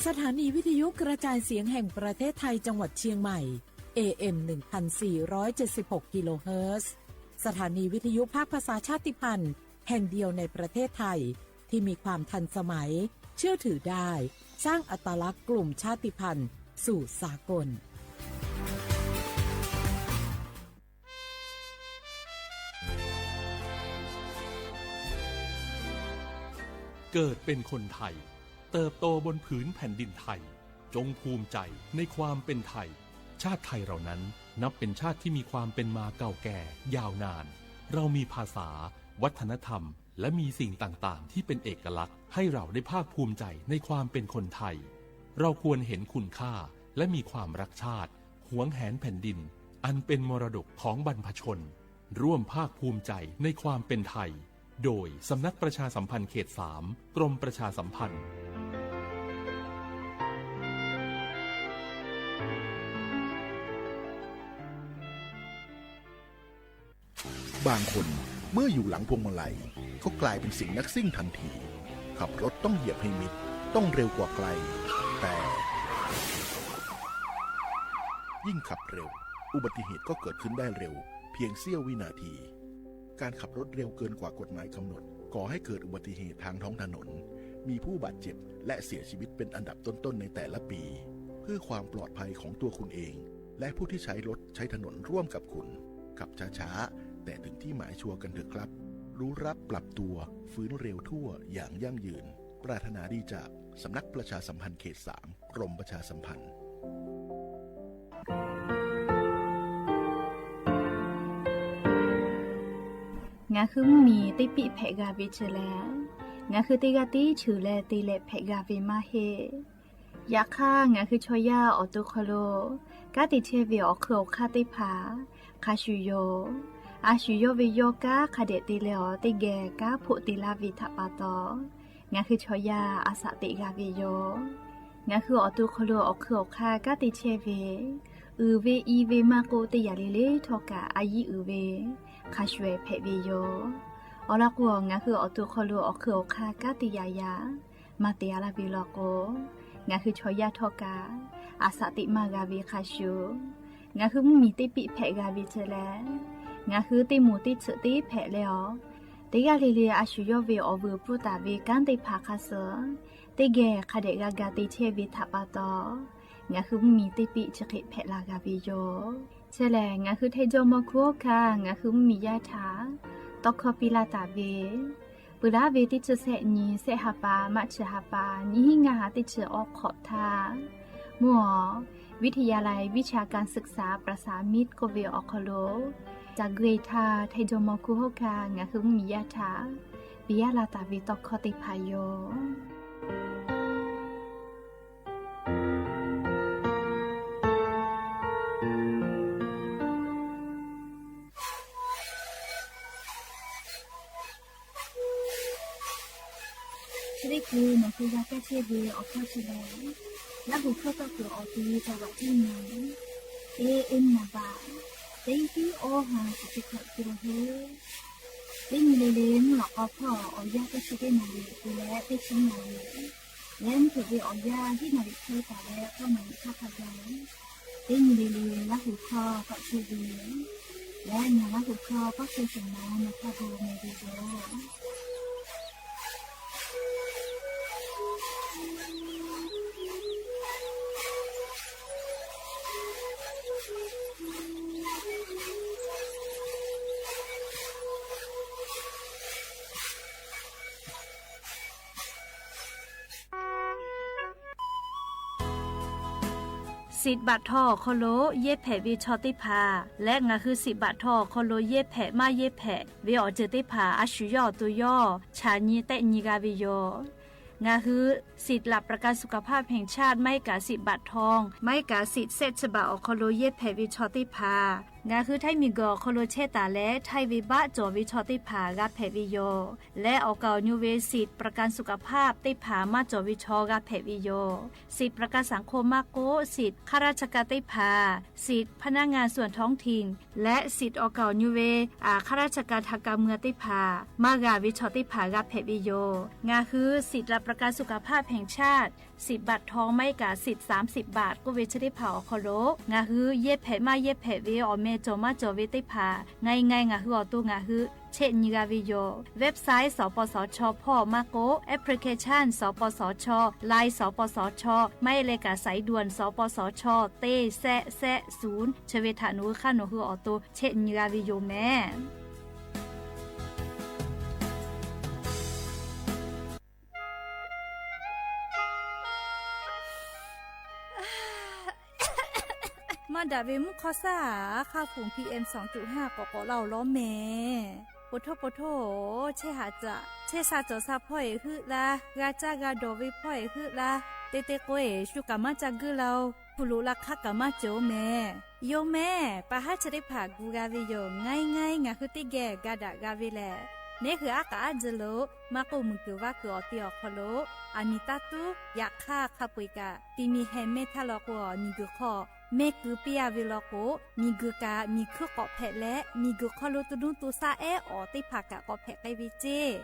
สถานีวิทยุกระจายเสียงแห่งประเทศไทยจังหวัดเชียงใหม่ เอ เอ็ม หนึ่งพันสี่ร้อยเจ็ดสิบหก กิโลเฮิรตซ์ สถานีวิทยุภาคภาษาชาติพันธุ์แห่งเดียวในประเทศไทย ที่มีความทันสมัย เชื่อถือได้ สร้างอัตลักษณ์กลุ่มชาติพันธุ์สู่สากล เกิดเป็นคนไทย เติบโตบนผืนแผ่นดินไทย จงภูมิใจในความเป็นไทย ชาติไทยเรานั้นนับเป็นชาติที่มีความเป็นมาเก่าแก่ยาวนาน เรามีภาษา วัฒนธรรม และมีสิ่งต่างๆ ที่เป็นเอกลักษณ์ ให้เราได้ภาคภูมิใจในความเป็นคนไทย เราควรเห็นคุณค่า และมีความรักชาติ หวงแหนแผ่นดิน อันเป็นมรดกของบรรพชน ร่วมภาคภูมิใจในความเป็นไทย โดยสำนักประชาสัมพันธ์เขตสาม กรมประชาสัมพันธ์ บางคนเมื่ออยู่หลังพวงมาลัย ก็กลายเป็นเสียงนักซิ่งทันที ขับรถต้องเหยียบให้มิด ต้องเร็วกว่าใคร แต่ ยิ่งขับเร็ว อุบัติเหตุก็เกิดขึ้นได้เร็ว เพียงเสี้ยววินาที การขับรถเร็วเกินกว่ากฎหมายกำหนด ก่อให้เกิดอุบัติเหตุทางท้องถนน มีผู้บาดเจ็บ และเสียชีวิตเป็นอันดับต้นๆ ในแต่ละปี เพื่อความปลอดภัยของตัวคุณเอง และผู้ที่ใช้รถใช้ถนนร่วมกับคุณ ขับช้าๆ แต่ถึงที่หมายชัวร์กันเถอะครับ รู้รับปรับตัว ฟื้นเร็วทั่วอย่างยั่งยืน ปรารถนาดีจากสำนักประชาสัมพันธ์เขตสาม กรมประชาสัมพันธ์ Ngaˬ hui mvuhˇ miˬ teˇ piˆ hpehꞈ g'a ve chi lehˬ, ngaˬ hui teˇ g'aˇ tiˉ cheuˬ leh te leh hpehꞈ g'a ve maˇ heˆ. Yaꞈ hk'aˇ, ngaˬ hui chaw yaˇ awˬ to hk'aw lo kanˉ te chehˇ ve awˬ hk'eun awˬ hk'aˇ teˇ hpaˍ hk'a shuˍ yoˬ. A shu yawˇ ve yawˇ kanˉ hk'a dehꞈ te leh awˬ teˇ geh kanˉ hpoˆ te laˇ ve htaꞈ pa taw, ngaˬ hui chaw yaˇ a shaꞈ teꞈ g'a ve yoˬ. Ngaˬ hui awˬ to hk'aw lo awˬ hk'eun awˬ hk'aˇ kanˉ te chehˇ ve, uiˍ ve i ve maˇ k'oˆ, teˇ yanˇ le le htawˇ kaꞈ a yiˉ uiˍ ve hk'a shuˍ ehˍ hpehꞈ ve yoˬ. Awˬ lawn k'o, ngaˬ hui awˬ to hk'aw lo awˬ hk'eun awˬ hk'aˇ kanˉ te yaꞈ yaꞈ maˇ te a laˇ ve law k'o, ngaˬ hui chaw yaˇ htawˇ kaꞈ a shaꞈ teꞈ maˇ g'a ve hk'a shuˍ, ngaˬ hui mvuhˇ miˬ teˇ piˆ hpehꞈ g'a ve chi lehˬ, ngaˬ hui teˇ moˍ teˇ tsuhꞈ tiˉ hpehꞈ leh awˬ, teˇ g'aˇ le le a shu yawˇ ve awˬ vuiˬ pfuhˇ taˍ ve kanˉ teˇ hpaˍ hk'a suh teˇ geh hk'a dehꞈ g'a ga te chehˇ ve htaꞈ pa taw, ngaˬ hui mvuhˇ miˬ teˇ piˆ chi hk'e hpehꞈ la g'a ve yoˬ. Chi lehˬ, ngaˬ hui Htaiˇ jawˇ mawˇ hkuˇ oˇ hkaˇ ngaˬ hui mvuhˇ miˬ yaˇ htaꞈ tawˇ hkawˇ piˇ laˇ taˍ ve, peuˬ laˉ ve teˇ chi sehˆ nyi, sehˆ ha pa, maˆ chi ha pa, nyiˇ hinˉ ngaˇ ha teˇ chi awˬ hk'awꞈ htaˇ, mvuhˇ awˬ วิทยาลัยวิชาการศึกษาประสานมิตร k'oˆ ve awˬ hk'aw lo, caˬ gui htaˇ Htaiˇ jawˇ mawˇ hkuˇ oˇ hkaˇ ngaˬ hui mvuhˇ miˬ yaˇ htaꞈ piˇ laˇ taˍ ve tawˇ hkawˇ teˇ hpaˍ yoˬ. Chi teˇ hkui nawˬ hui g'a kaˇ chehˇ ve awˬ hkawˇ chi lehˬ, Laˇ huˍ hkawˇ tawˇ kuiˬ awˬ ti จังหวัดเชียงใหม่ เอ เอ็ม นำเบอร์ teˇ hiˉ awˇ ha chi teˇ hkawꞈ te la heˆ. Teˇ nyi le le mvuhˇ lawꞈ k'aw hpawˇ awˬ yanˇ teˇ chi teˇ naˍ riˍ te leh teˇ chi naˍ riˍ, leh mvuhˇ hpeuꞈ ve awˬ yanˇ hiˉ naˍ riˍ hk'e taˍ leh k'awˇ naˍ riˍ hk'aˇ hk'a gaˬ, teˇ nyi le le Laˇ huˍ hkawˇ tawˆ chehˇ ve yoˬ. Leh ngaˬ Laˇ huˍ hkawˇ tawˆ chehˇ shehˍ ma nawˬ hk'a gu meh ve yoˬ. Siꞈ baꞈ htaw awˬ hk'aw lo yehˇ hpehꞈ ve chaw teˇ hpaˍ leh, ngaˬ hui siꞈ baꞈ htaw awˬ hk'aw lo yehˇ hpehꞈ maˇ yehˇ hpehꞈ ve awˬ ceuˬ teˇ hpaˍ a shu yawˇ awˬ to yawˇ chaꞈ nyi tehˆ nyi g'a ve yoˬ. Ngaˬ hui สิทธิ์หลักประกันสุขภาพแห่งชาติ maˇ heˆ kaꞈ siꞈ baꞈ htaw, maˇ heˆ kaꞈ siꞈ sehˆ chi baꞈ awˬ hk'aw lo yehˇ hpehꞈ ve chaw teˇ hpaˍ, ngaˬ hui Htaiˇ miˬguiˬ awˬ hk'aw lo chehˇ taˍ leh Htaiˇ ve baˆ cawˬ ve chaw teˇ hpaˍ g'a hpehꞈ ve yoˬ. Leh awˬ kaˍ awˬ nyu ve สิทธิ์ประกันสุขภาพ teˇ hpaˍ maˇ cawˬ ve chaw g'a hpehꞈ ve yoˬ. สิทธิ์ประกันสังคม maˇ k'oˆ, siꞈ ข้าราชการ teˇ hpaˍ, สิทธิ์พนักงานส่วนท้องถิ่น leh siꞈ awˬ kaˍ awˬ nyu ve ข้าราชการทางการเมือง teˇ hpaˍ maˇ g'a ve chaw teˇ hpaˍ g'a hpehꞈ ve yoˬ. Ngaˬ hui สิทธิ์หลักประกันสุขภาพแห่งชาติ สิบบาททอง maˇ heˆ kaꞈ สิบ สามสิบบาท k'oˆ ve chi teˇ hpaˍ awˬ hk'aw lo ngaˬ hui yehˇ hpehꞈ maˇ yehˇ hpehꞈ ve awˬ meh cawˬ maˇ cawˬ ve teˇ hpaˍ ngaˬ ngaˬ ngaˬ hui awˬ to ngaˬ hui chehˇ nyi g'a ve yoˬ. Website สปสช hpawˇ maˇ k'oˆ, application สปสช, Line สปสช maˇ heˆ leh kaꞈ สายด่วน สปสช teˇ แซะ แซะ ศูนย์ chi ve htaꞈ nawˬ hui hk'aˇ nawˬ hui awˬ to chehˇ nyi g'a ve yoˬ meh. Maˇ daꞈ ve mvuhˇ hk'awˇ saˉ aˬ, hk'aˇ hpfuhˍ PM สองจุดห้า k'awꞈ k'awꞈ laˇ-oˬ lawˉ meh. Poˬ htoˇ poˬ htoˇ, chehˇ haꞈ caꞈ chehˇ sha cawˬ sha hpawˇ eˬ heuˆ laˇ, g'a caˇ g'a dawˬ ve hpawˇ eˬ heuˆ laˇ. Teˇ teˇ k'o eˬ shu kaꞈ maˇ ca guiˇ la-oˬ, hpu loꞈ la hk'aˇ kaꞈ maˇ cawˬ-oˬ meh. Yoˬ meh, pa haˉ chi teˇ hpaˍ gu g'a ve yoˬ. Ngaˬ ngaˬ ngaˬ hui teˇ geh ga daꞈ g'a ve lehˬ, neˉ hui aˉ k'aꞈ aˉ ji lo maˇ k'oˆ, muiˬ kuiˬ vaˇ kuiˬ awˬ te awˬ hk'aw lo aˬ miˍ taˇ tuˉ yaꞈ hk'aˇ hk'a peu-eˬ kaꞈ ti mi heh mehˇ htaˇ law k'o, miˬ guiˬ hk'aw mehˇ keu piˇ-a ve law k'o, miˬ guiˬ kaꞈ miˬ hkuiˇ k'awꞈ hpehꞈ leh, miˬ guiˬ hk'aw lo to nuˇ to shaˆ ehˉ awˬ teˇ hpaˍ kaꞈ k'awꞈ hpehꞈ k'ai ve ceˇ.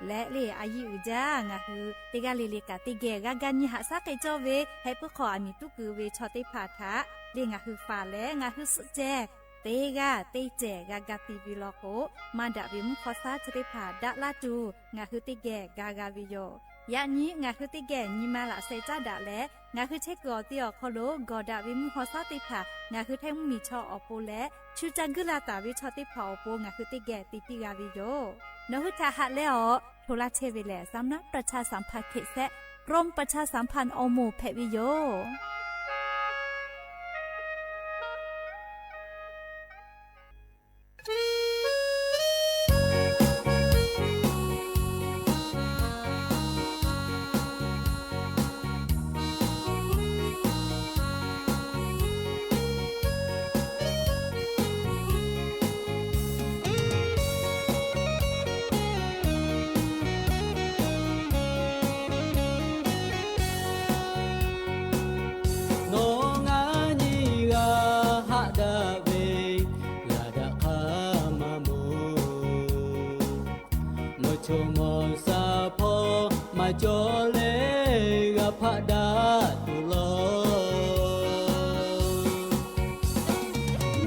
Leh le a yiˇ uiˍ jaˇ, ngaˬ hui teˇ g'aˇ le le kaꞈ teˇ geh g'a ga nyi haꞈ shaˉ k'ai cawˇ ve, heh puiˉ hk'aw aˬ miˍ tuˉ keu ve chaw teˇ hpaˍ htaꞈ le ngaˬ hui faˍ leh ngaˬ hui suhˆ ceh teˇ g'aˇ teˇ cehˬ g'a ga ti ve law k'o, maˇ daꞈ ve mvuhˇ hk'awˇ saˉ chi teˇ hpaˍ daꞈ laˇ tuˬ ngaˬ hui teˇ geh ga g'a ve yoˬ. Yaꞈ nyi ngaˬ hui teˇ geh nyi ma laꞈ sheh caˉ daꞈ leh, ngaˬ hui chehˇ kuiˬ awˬ te awˬ hk'aw lo gawˬ daꞈ ve mvuhˇ hk'awˇ saˉ teˇ hpaˍ ngaˬ hui htaiˇ mvuhˇmiˬ chaw awˬ pon leh, shu ca guiˇ la taˍ ve chaw teˇ hpaˍ awˬ pon ngaˬ hui teˇ geh te piˇ g'a ve yoˬ. Nawˬ hui htaꞈ haꞈ leh awˬ hto laˇ chehˇ ve lehˬ, สำนักประชาสัมพันธ์เขต แซะ กรมประชาสัมพันธ์ อม hpehꞈ ve yoˬ. Nawˬ ngaˬ nyi g'a haꞈ daꞈ ve, g'a daꞈ hk'aˇ maˇ mawˬ. Mawˬ chawˬ mawˬ shaˍ hpawˇ maˇ cawˬ leh, g'a hpaˆ daꞈ tuˬ law.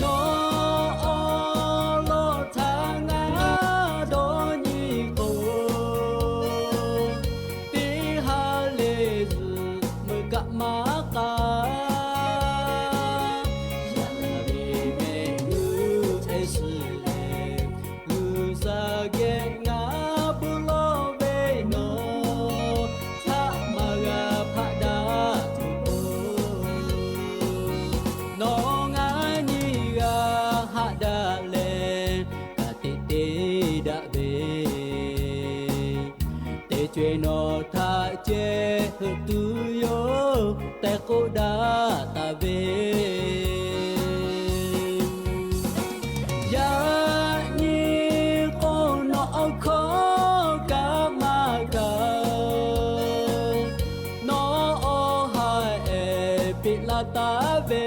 Nawˬ awˬ lawn htaꞈ ngaˬ dawˇ nyi k'o, teˇ ha lehˬ zuhꞈ meuˇ kaꞈ maˇ k'a. Yaꞈ ve mehˆ g'uˇ chehˇ shiˍ leh, G'uiˬsha geh ngaˬ bon lawˇ ve nawˬ htaꞈ maˇ g'a hpaˆ daꞈ tuˬ-oˬ. Nawˬ ngaˬ nyi g'a haꞈ daꞈ leh, ka tiꞈ te daꞈ ve, teˇ co-e nawˬ htaꞈ ceh heuˆ tuˬ yoˬ tehꞈ k'oˆ daꞈ taˍ ve. Yaꞈ nyi k'o, nawˬ awˬ hkawˇ kaꞈ maˇ kaꞈ, nawˬ awˬ ha ehˉ piˇ laˇ taˍ ve.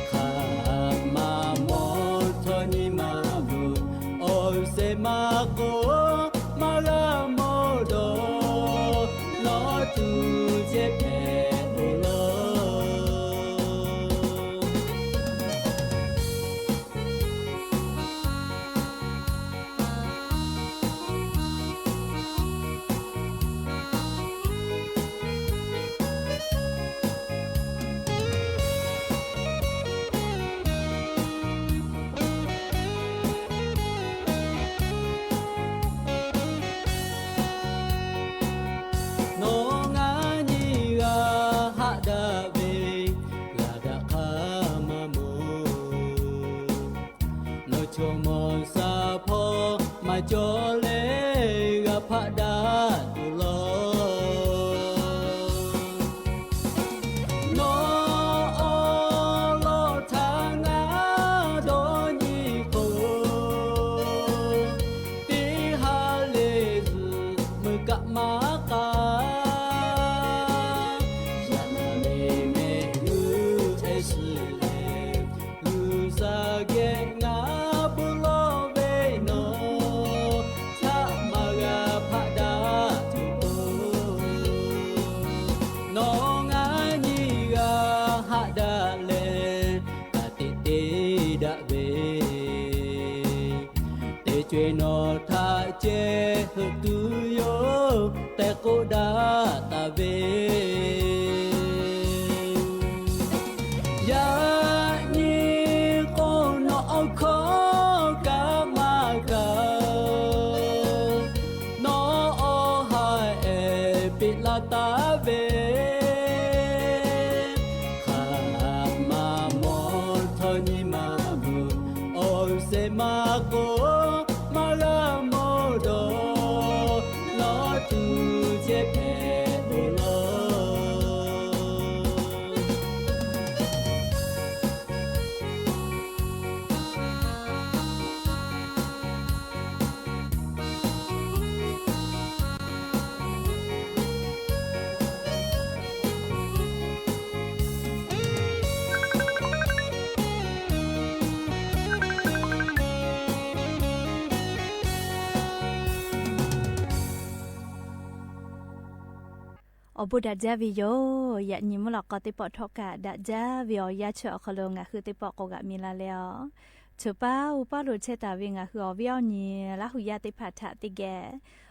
Hk'aˬ ma mawˬ htawˇ nyi ma bvuhꞈ, awˬ sehˍ maˇ k'o, maˇ g'a mawˬ dawˬ, nawˬ tuˬ ceh hpehꞈ-oˬ law. geh heuꞈ tuˬ yoˬ tehꞈ k'oˆ daꞈ taˍ ve. Yaꞈ nyi k'o, nawˬ awˬ hkawˇ kaꞈ maˇ kaꞈ, nawˬ awˬ ha ehˉ peꞈ laˇ taˍ ve. Hk'aˬ ma mawˬ htawˇ nyi ma bvuhꞈ, awˬ sehˍ maˇ k'o, maˇ g'a mawˬ dawˬ, nawˬ tuˬ ceh hpehꞈ ve laˇ. Awˬ bon daꞈ jaˇ ve yoˬ. Yaꞈ nyi mvuhˇ lawꞈ k'aw teˇ pawˆ htawˇ kaꞈ daꞈ jaˇ ve awˬ yanˇ chi awˬ hk'aw lo ngaˬ hui teˇ pawˆ k'awꞈ g'aꞈ mi la leh a, choˬ paˇ uˉ paˇ lo chehˇ taˍ ve ngaˬ hui awˬ viˉ awˬ nyi Laˇ hu yaˇ teˇ hpaˍ htaꞈ teˇ geh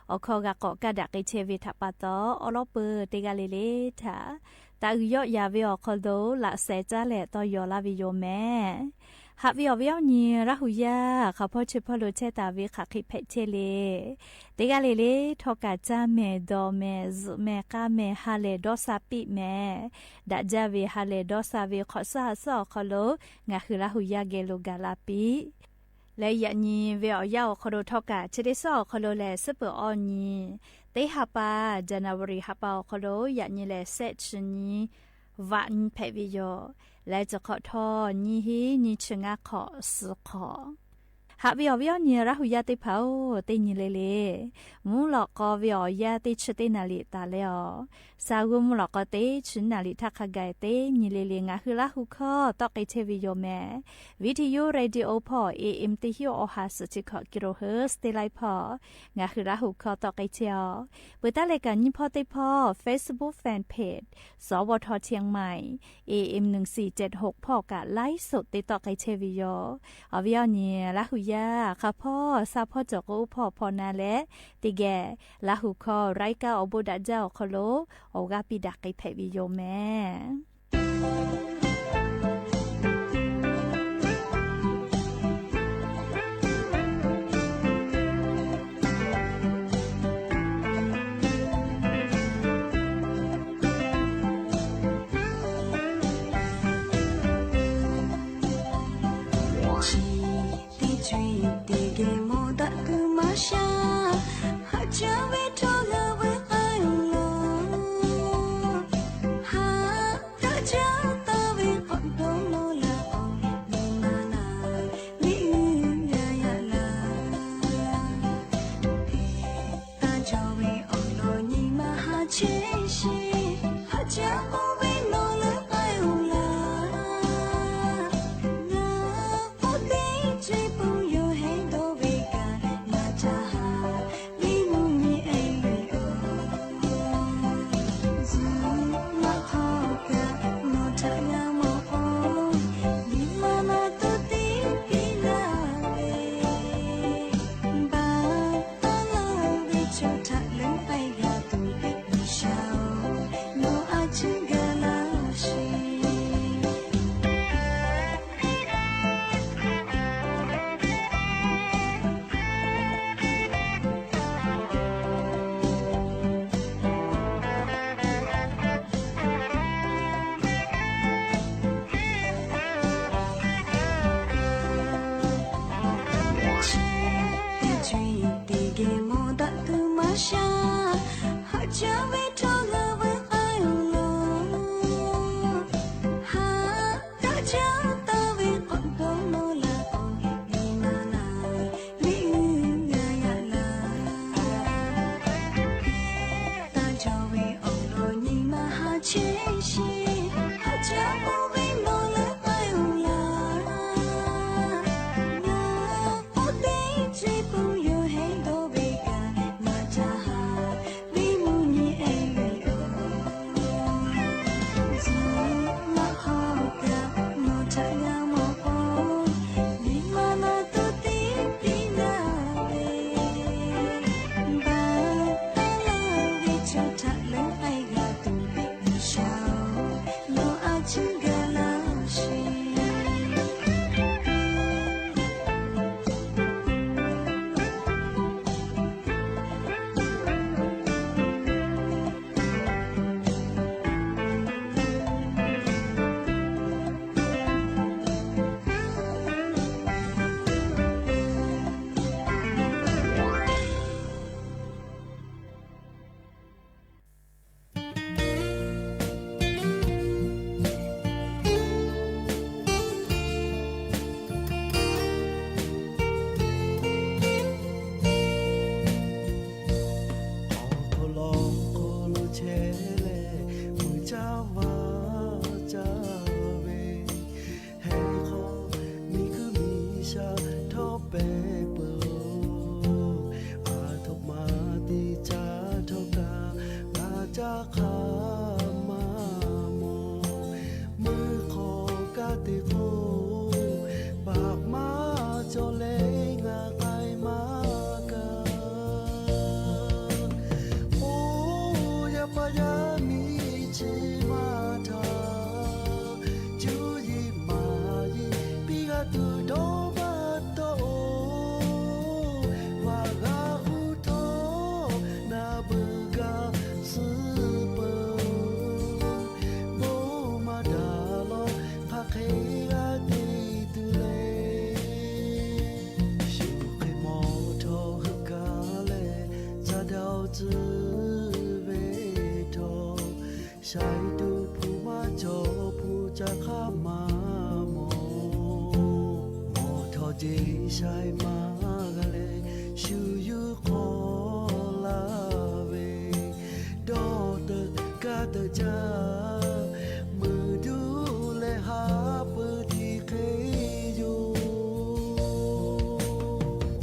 awˬ hkawˇ g'a k'awꞈ kaˇ daꞈ k'ai chehˇ ve htaꞈ pa taw, awˉ lawˉ peuˬ teˇ g'aˇ le le htaꞈ taꞈ uiˍ yawˆ yan ve awˬ hk'aw lo laꞈ sheh caˉ leh tawˇ yaw laˇ ve yoˬ mehˍ. Haꞈ ve awˬ viˉ awˬ nyi Laˇ hu yaˇ hk'aˬ hpawˇ chi hpawˇ lo chehˇ taˍ ve hk'aˬ hk'e hpehꞈ chehˇ le. Teˇ g'aˇ le le htawˇ kaꞈ caˇ mehˍ, dawˬ mehˍ, zuhꞈ mehˍ, k'aˇ mehˍ, ha lehˬ dawˇ sha piˇ mehˍ. Daꞈ jaˇ ve ha lehˬ dawˇ sha ve hk'awꞈ suhˉ ha suhˉ awˬ hk'aw lo ngaˬ hui Laˇ hu yaˇ geh lo gaˬ la piˇ. Leh yaꞈ nyi ve awˬ yanˇ awˬ hk'aw lo htawˇ kaꞈ chi teˇ suhˉ awˬ hk'aw lo lehˬ, suhˉ peuˬ awˬ nyi teˇ ha pa, January ha pa awˬ hk'aw lo yaꞈ nyi lehˬ, shehˆ chi nyi vaꞈ nyi hpehꞈ ve yoˬ. Leh chi hk'awꞈ htawˇ nyiˇ hinˉ nyiˇ chi ngaˇ hk'awꞈ suhˍ hk'awꞈ. Haꞈ ve awˬ viˉ awˬ nyi Laˇ hu yaˇ teˇ hpaˍ-oˬ, teˇ nyi le le mvuhˇ lawꞈ k'aw ve awˬ yanˇ teˇ chi teˇ naˍ riˍ taˍ leh a, sha g'uˇ mvuhˇ lawꞈ k'aw teˇ chi naˍ riˍ htaˇ hk'a gaˬ teˇ nyi le le ngaˬ hui Laˇ hu hkawˇ tawˆ k'ai chehˇ ve yoˬ mehˍ. Viˉ hti yuˇ radio hpawˇ A M teˇ hinˉ awˬ ha suhˍ chi hkawꞈ kilohertz teˇ laiˉ hpawˇ ngaˬ hui Laˇ hu hkawˇ tawˆ k'ai chehˇ a. Peuˬ taˉ leh kaꞈ nyiˇ hpawˇ teˇ hpawˇ Facebook fan page สวท เชียงใหม่ A M หนึ่งสี่เจ็ดหก hpawˇ kaꞈ ไลฟ์สด te tawˆ k'ai chehˇ ve yoˬ. Awˬ viˉ awˬ nyi Laˇ hu yaˇ hk'aˬ hpawˇ sha hpawˇ cawˬ k'o, oˇ hpawˇ hpawˇ na leh teˇ geh Laˇ hu hkawˇ รายการ awˬ bon daꞈ jaˇ awˬ hk'aw lo awˬ g'aˇ piˇ daꞈ k'ai hpehꞈ ve yoˬ mehˍ. Chi teˇ co-e teˇ geh mawˬ daꞈ tuˬ maˇ shaˉ, haꞈ caˇ ve htawˇ g'a veuˬ k'ai-oˬ laˇ. Haꞈ taˇ caˇ taˍ ve k'awꞈ dawˇ nawˇ la k'o, nyi ma laˬ ve uiˍ g'a yaꞈ laˇ. Taˇ cawˬ ve awˬ lawn nyi ma haꞈ chehˇ sheˍ, haꞈ caˇ k'oˆ ve nawˬ leuˉ k'ai-oˬ laˇ. Ngaˬ k'oˆ teˇ ceuˬ pon yawˇ heh dawˇ ve kaꞈ, ngaˬ caˇ haˍ ve mvuhˇ miˬ e ve yoˬ. Zuhꞈ maˇ hk'aw kaꞈ nawˬ htaꞈ g'a mawˬ k'o, nyi ma laˬ tuˬ teˇ piˇ laˇ ve, baˬ taˍ laˇ ve chaw htaꞈ leuˉ k'ai g'a tuˬ, G'uiˬsha-oˬ, nawˬ a ciˉ gaˬ laˇ sheˍ. Teˇ co-e teˇ geh mawˬ daꞈ tuˬ maˇ shaˉ, haꞈ caˇ ve htawˇ g'a veuˬ k'ai-oˬ laˇ. Haꞈ taˇ caˇ taˍ ve k'awꞈ dawˇ nawˇ la k'o, nyi ma laˬ ve uiˍ g'a yaꞈ laˇ. Taˇ cawˬ ve awˬ lawn nyi ma haꞈ chehˇ sheˍ, haꞈ caˇ k'oˆ ve nawˬ leuˉ k'ai-oˬ laˇ. Ngaˬ k'oˆ teˇ ceuˬ pon yawˇ heh dawˇ ve kaꞈ, ngaˬ caˇ haˍ ve mvuhˇ miˬ e ve yoˬ. Zuhꞈ maˇ hk'aw kaꞈ nawˬ htaꞈ g'a mawˬ k'o, nyi ma laˬ tuˬ teˇ piˇ laˇ ve, jaˇ ve, heh hk'aw miˬ guiˬ miˬ sha htawˇ pehˍ peuˬ-oˬ. A htoꞈ ma te caˇ htawˇ kaꞈ, ngaˬ caˇ hk'aˇ maˇ mawˬ. Meuˇ hk'aw kaˇ te k'o, baꞈ maˇ cawˬ leh ngaˬ k'ai maˇ gaˬ. Oˇ yaˇ paˍ yaˇ miˇ chi maˇ htaꞈ, cuˇ yiˍ maˍ yiˍ piˇ g'a tuˬ dawˇ maˇ tawˆ-oˬ. Vaꞈ g'a hu htawˇ naˍ beuꞈ gaˬ suh peuˬ. Bon maˇ daꞈ lawˬ hk'aˬ hk'e g'a te tuˬ le. Shu hk'e mawˬ htawˇ heuˆ gaˬ leh, caˇ daꞈ-oˬ tcuh ve htawˇ, shaiˍ tuˬ hpu maˇ cawˬ hpu caˇ hk'aˇ maˇ mawˬ. Mawˬ htawˇ jeˬ shaiˍ maˇ g'a leh, shu yuˬ hk'awꞈ laˇ ve, dawˇ teuꞈ kaˇ teuꞈ jaˇ, meuˬ duˇ leh haˉ pui tiꞈ hk'e yoˬ.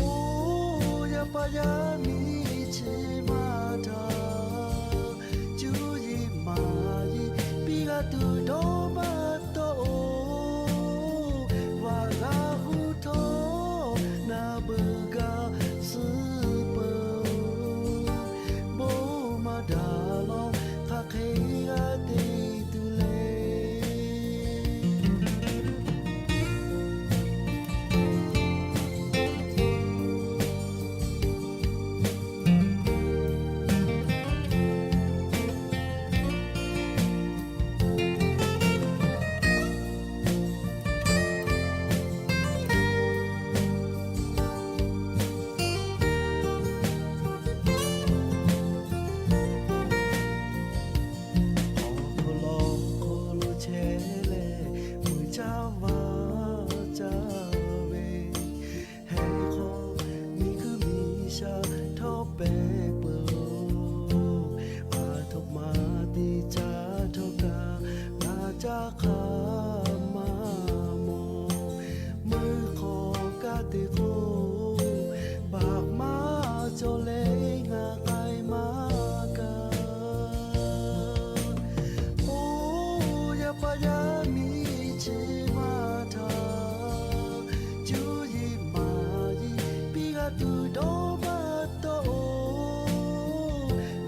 Oˇ yaˇ paˍ yaˇ miˇ chi maˇ htaꞈ, cuˇ yiˍ maˍ yiˍ piˇ g'a tuˬ dawˇ maˇ tawˆ-oˬ. Vaꞈ g'a hu htawˇ naˍ beuꞈ gaˬ suh peuˬ. Bon maˇ daꞈ lawˬ hk'aˬ hk'e g'a te tuˬ le. Awˬ hk'aw lo hk'aw lo chehˇ leh, mui caˇ vaˇ caˇ ve, heh hk'aw miˬ guiˬ miˬ sha htawˇ pehˍ peuˬ-oˬ. A htoꞈ ma te caˇ htawˇ kaꞈ, ngaˬ caˇ hk'aˇ maˇ mawˬ. Meuˇ hk'aw kaˇ te k'o, baꞈ maˇ cawˬ leh ngaˬ k'ai maˇ gaˬ. Oˇ yaˇ paˍ yaˇ miˇ chi maˇ htaꞈ, cuˇ yiˍ maˍ yiˍ piˇ g'a tuˬ dawˇ maˇ tawˆ-oˬ.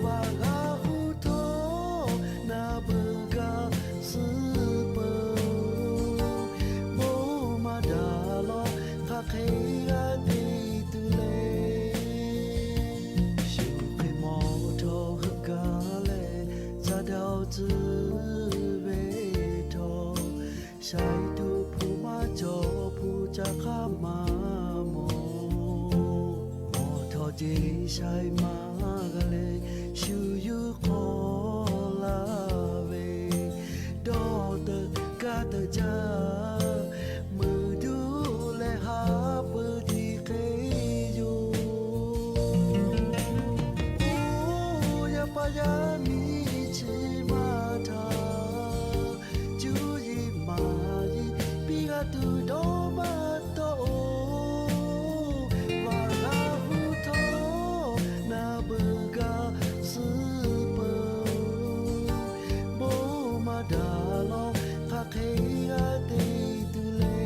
Vaꞈ g'a hu htawˇ naˍ beuꞈ gaˬ suh peuˬ. Bon maˇ daꞈ lawˬ hk'aˬ hk'e g'a te tuˬ le. Shu hk'e mawˬ htawˇ heuˆ gaˬ leh, caˇ daꞈ-oˬ tcuh ve htawˇ, shaiˍ tuˬ hpu maˇ cawˬ hpu caˇ hk'aˇ maˇ mawˬ. Mawˬ htawˇ jeˬ shaiˍ maˇ g'a leh, shu yuˬ hk'awꞈ laˇ ve, dawˇ teuꞈ kaˇ teuꞈ jaˇ, meuˬ duˇ leh haˉ pui tiꞈ hk'e yoˬ. Oˇ yaˇ paˍ yaˇ miˇ chi maˇ htaꞈ, cuˇ yiˍ maˍ yiˍ piˇ g'a tuˬ dawˇ maˇ tawˆ-oˬ. Vaꞈ g'a hu htawˇ naˍ beuꞈ gaˬ suh peuˬ. Bon maˇ daꞈ lawˬ hk'aˬ hk'e g'a te tuˬ le.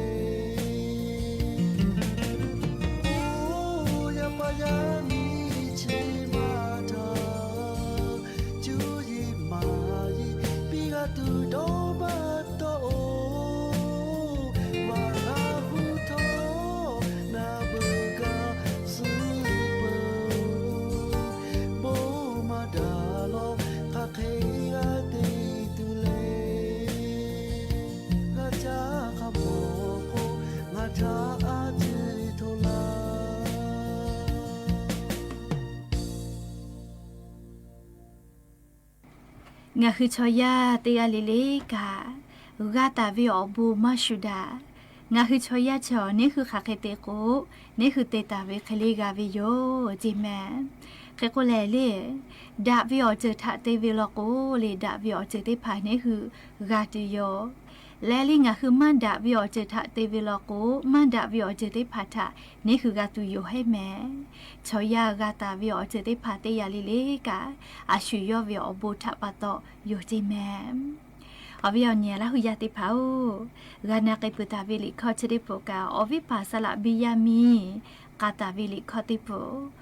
Oˇ yaˇ paˍ yaˇ miˇ chi maˇ htaꞈ, cuˇ yiˍ maˍ yiˍ piˇ g'a tuˬ dawˇ maˇ tawˆ-oˬ. Vaꞈ g'a hu htawˇ naˍ beuꞈ gaˬ suh peuˬ. Bon maˇ daꞈ lawˬ hk'aˬ hk'e g'a te tuˬ le. G'a caˇ hk'a mawˬ k'o, ngaˬ htaꞈ a ciˉ hto laˇ. Ngaˬ hui chaw yaˇ teˇ g'aˇ le le kaꞈ, g'a taˍ ve awˬ bon maˇ shuˍ daꞈ. Ngaˬ hui chaw yaˇ chi awˬ neˉ hui hk'aˬ hk'e te k'o, neˉ hui te taˍ ve hk'e le g'a ve yoˬ ceˇ mehˍ. Hk'e k'o lehˬ le, daꞈ ve awˬ ceuˬ htaꞈ te ve law k'o le, daꞈ ve awˬ ceuˬ teˇ hpaˍ neˇ hui g'a tuˬ yoˬ. Leh le ngaˬ hui maˇ daꞈ ve awˬ ceuˬ htaꞈ te ve law k'o, maˇ daꞈ ve awˬ ceuˬ teˇ hpaˍ htaꞈ neˇ hui g'a tuˬ yoˬ hehˉ mehˍ. Chaw yaˇ g'a taˍ ve awˬ ceuˬ teˇ hpaˍ teˇ yanˇ le le kaꞈ, a shu yawˇ ve awˬ bon htaꞈ pa taw yoˬ ceˇ mehˍ. Awˬ viˉ awˬ nyi Laˇ hu yaˇ teˇ hpaˍ-oˬ, g'a na k'ai peuˬ taˍ ve liꞈ hkawˇ chi teˇ peuˬ kaꞈ, awˬ viˉ paˍ saˍ laꞈ Benˍyaˍmenˍ k'a taˍ ve liꞈ hkawˇ teˇ peuˬ,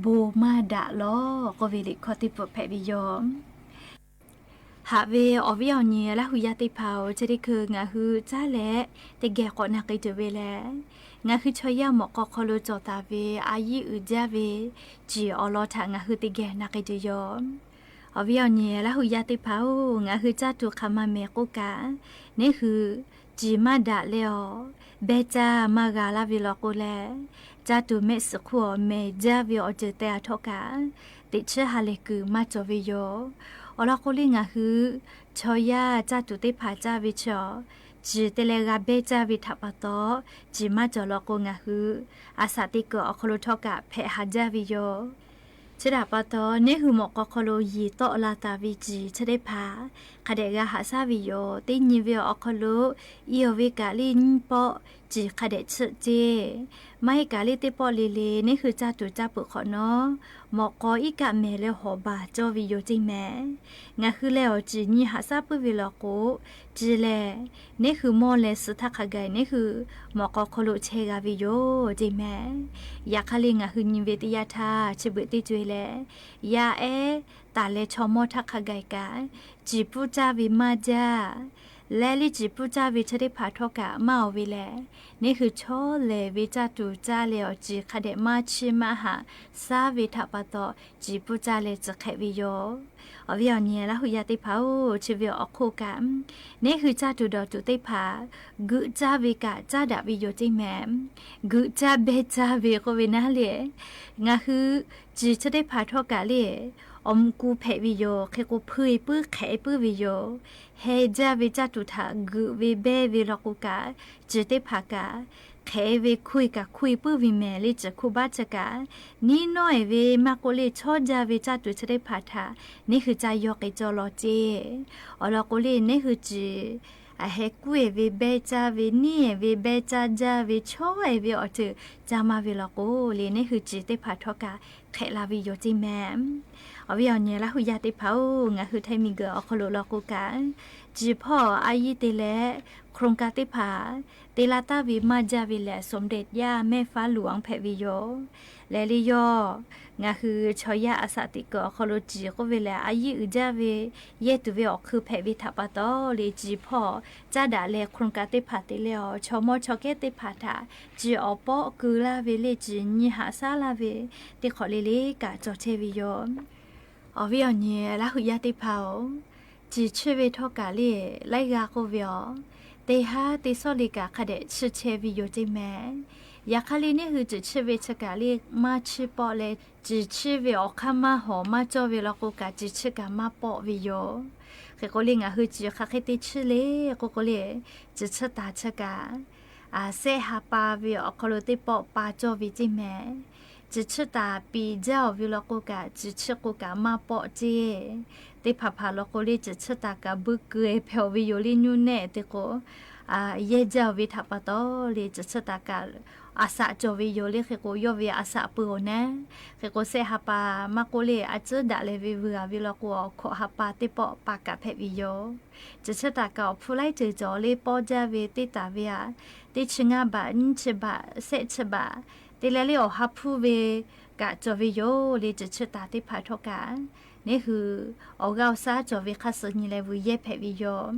bon maˇ daꞈ lawˬ k'oˆ ve liꞈ hkawˇ teˇ peuˬ hpehꞈ ve yoˬ. Haꞈ ve awˬ viˉ awˬ nyi Laˇ hu yaˇ teˇ hpaˍ-oˬ, chi teˇ hkui ngaˬ hui caˉ leh teˇ geh k'awꞈ na k'ai tuˬ ve lehˬ, ngaˬ hui chaw yaˇ mawꞈ k'aw hk'aw lo cawˬ taˍ ve a yiˇ uiˍ jaˇ ve ciˬ awˬ lawn htaꞈ ngaˬ hui teˇ geh na k'ai tuˬ yoˬ. Awˬ viˉ awˬ nyi Laˇ hu yaˇ teˇ hpaˍ-oˬ, ngaˬ hui caˇ tuˬ hk'aˬ ma mehˍ k'oˆ kaꞈ, neˇ hui ciˬ maˇ daꞈ leh awˬ, behˇ caˇ maˇ g'a laˇ ve law k'o leh, caˇ tuˬ mehˆ suhˍ hk'oˆ awˬ mehˍ jaˇ ve awˬ ceuˬ teh a htawˇ kaꞈ, teꞈ chiˉ ha lehˬ kuiˬ maˇ cawˬ ve yoˬ. Awˬ lawn k'o le ngaˬ hui chaw yaˇ caˇ tuˬ teˇ hpaˍ caˇ ve chi awˬ, ciˬ te leh g'a behˇ caˇ ve htaꞈ pa taw, ciˬ maˇ cawˬ law k'o ngaˬ hui a shaꞈ teˇ kuiˬ awˬ hk'aw lo htawˇ kaꞈ hpehꞈ haˍ jaˇ ve yoˬ. Chi htaꞈ pa taw, neˇ hui mawꞈ k'aw hk'aw lo yiˬ tawˆ la taˍ ve ciˬ chi teˇ hpaˍ hk'a dehꞈ g'a haꞈ shaˉ ve yoˬ. Teˇ nyi ve awˬ hk'aw lo, iˉ awˬ ve kaꞈ le nyiˇ pawˆ ciˬ hk'a dehꞈ chiˆ ceˇ. Maˇ heˆ kaꞈ le teˇ pawˆ le le neˇ hui caˇ tuˬ caˇ peuˬ hk'awꞈ nawˉ, mawꞈ k'aw iˉ kaˆ mehˍ leh hawˍ baˬ cawˇ ve yoˬ ceˇ mehˍ. Ngaˬ hui leh awˬ ciˬ nyi haꞈ shaˉ puiˉ ve law k'o, ciˬ lehˬ, neˇ hui mawˇ leh suh htaˇ hk'a gaˬ neˇ hui mawꞈ k'aw hk'aw lo chehˇ g'a ve yoˬ ceˇ mehˍ. Yaꞈ hk'aˇ le ngaˬ hui nyi ve teˇ yanˇ htaˇ chi beuꞈ teˇ co e leh, yaˇ ehˉ taˍ leh chaw mawˇ htaˇ hk'a gaˬ kaꞈ, ciˬ puiˉ caˇ ve maˇ jaˇ. Leh le ciˬ puiˉ caˇ ve chi teˇ hpaˍ htawˇ kaꞈ maˇ oˬ ve lehˬ, neˇ hui chaw lehˬ ve caˇ tuˬ caˇ leh awˬ ciˬ hk'a dehꞈ maˇ chiˇ maˇ haꞈ shaˉ ve htaꞈ pa taw, ciˬ puiˉ caˇ leh tcuh hk'ehꞈ ve yoˬ. Awˬ viˉ awˬ nyi Laˇ hu yaˇ teˇ hpaˍ-oˬ, chi ve awˬ hk'oˆ kaꞈ, neˇ hui caˇ tuˬ dawˬ tuˬ teˇ hpaˍ g'euꞈ caˇ ve kaꞈ caˉ daꞈ ve yoˬ ceˇ mehˍ. G'euꞈ caˇ behˇ caˇ ve k'oˆ ve naˉ le, ngaˬ hui ciˬ chi teˇ hpaˍ htawˇ kaꞈ le, awˬ mvuhꞈ ku hpehꞈ ve yoˬ. Hk'e k'o, hpuˇ e puiˉ hk'ehꞈ e puiˉ ve yoˬ. Heh jaˇ ve caˇ tuˬ htaꞈ g'euꞈ ve behˇ ve law k'o kaꞈ, ciˬ teˇ hpaˍ kaꞈ hk'ehꞈ e ve hkuˇ e kaꞈ hkuˇ e puiˉ ve mehˍ le. Ciˬ hkuˇ baˆ chi kaꞈ, niˉ nawˉ e ve maˇ k'oˆ le, chawˇ jaˇ ve caˇ tuˬ chi teˇ hpaˍ htaꞈ neˇ hui ca yaw k'ai cawˇ law ceˇ. Awˬ lawn k'o le, neˇ hui ciˬ heh kuˇ e ve behˇ caˇ ve, niˉ e ve behˇ caˇ jaˇ ve, chawˇ e ve awˬ ceuˬ caˇ maˇ ve law k'o le, neˇ hui ciˬ teˇ hpaˍ htawˇ kaꞈ hk'ehꞈ la ve yoˬ ceˇ mehˍ. Awˬ viˉ awˬ nyi Laˇ hu yaˇ teˇ hpaˍ-oˬ, ngaˬ hui Htaiˇ miˬguiˬ awˬ hk'aw lo law k'o kaꞈ, ciˬ hpawˇ a yiˇ te leh โครงการ teˇ hpaˍ te la taˍ ve maˇ jaˇ ve lehˬ, สมเด็จย่าแม่ฟ้าหลวง hpehꞈ ve yoˬ. Lehˬ le yawˇ ngaˬ hui chaw yaˇ a shaꞈ teꞈ kuiˬ awˬ hk'aw lo ciˬ k'oˆ ve lehˬ, a yiˇ uiˍ jaˇ ve yehˇ tuˬ ve awˬ hkui hpehꞈ ve htaꞈ pa taw le, ciˬ hpawˇ caˉ daꞈ leh โครงการ teˇ hpaˍ te leh awˬ, chaw mawˇ chaw kehˉ teˇ hpaˍ htaꞈ ciˬ awˬ pawˆ keu laˇ ve le, ciˬ nyi haꞈ shaˉ laˇ ve teˇ hk'awꞈ le le kaꞈ cawˬ chehˇ ve yoˬ. Awˬ viˉ awˬ nyi Laˇ hu yaˇ teˇ hpaˍ-oˬ, ciˬ chiˇ ve htawˇ kaꞈ le, laiˉ g'aˇ k'oˆ ve awˬ, teˇ haˉ teˇ sawˉ le kaꞈ hk'a dehꞈ chiˇ chehˇ ve yoˬ ceˇ mehˍ. Yaꞈ hk'aˇ le neˇ hui ciˬ chiˇ ve chi kaꞈ le maˇ chiˇ pawˆ leh, ciˬ chiˇ ve awˬ hk'aˇ maˇ hawˍ maˇ cawˇ ve law k'o kaꞈ, ciˬ chiˇ kaꞈ maˇ pawˆ ve yoˬ. Hk'e k'o le ngaˬ hui ciˬ hk'aˬ hk'e te chiˇ le k'oˆ k'o le, ciˬ chiˇ taˍ chi kaꞈ sehˆ ha pa ve awˬ hk'aw lo teˇ pawˆ pa cawˇ ve ceˇ mehˍ. Ciˬ chiˇ taˍ piˍ jaˇ-oˬ ve law k'o kaꞈ, ciˬ chiˇ k'o kaꞈ maˇ pawˆ ceˇ. Teˇ hpaˍ hpaˍ law k'o le, ciˬ chiˇ taˍ kaꞈ buiˇ keu e hpehꞈ-oˬ ve yoˬ le, nyuˇ nehˆ te k'o, yehˇ jaˇ-oˬ ve htaꞈ pa taw le, ciˬ chiˇ taˍ kaꞈ a shaꞈ cawˬ ve yoˬ le. Hk'e k'o yawˇ ve a shaꞈ peuˬ-oˬ naˉ. Hk'e k'o sehˆ ha pa maˇ k'oˆ le, a ciˉ daꞈ leh ve vuiˬ a ve law k'o, awˬ hkawꞈ ha pa teˇ pawˆ pa kaꞈ hpehꞈ ve yoˬ. Ciˬ chiˇ taˍ kaꞈ awˬ hpu laiˉ ceuˬ cawˬ le, pawˆ jaˇ ve teˇ taˍ ve aꞈ, teˇ chi ngaˇ baꞈ, nyiˇ chi baꞈ, sehˆ chi baꞈ, te leh le awˬ ha hpuˇ ve kaꞈ cawˬ ve yoˬ le. Ciˬ chiˇ taˍ teˇ hpaˍ htawˇ kaꞈ, neˇ hui awˬ g'aˇ awˬ shaˉ cawˬ ve hk'a suh nyi leh vuiˬ yehˇ hpehꞈ ve yoˬ.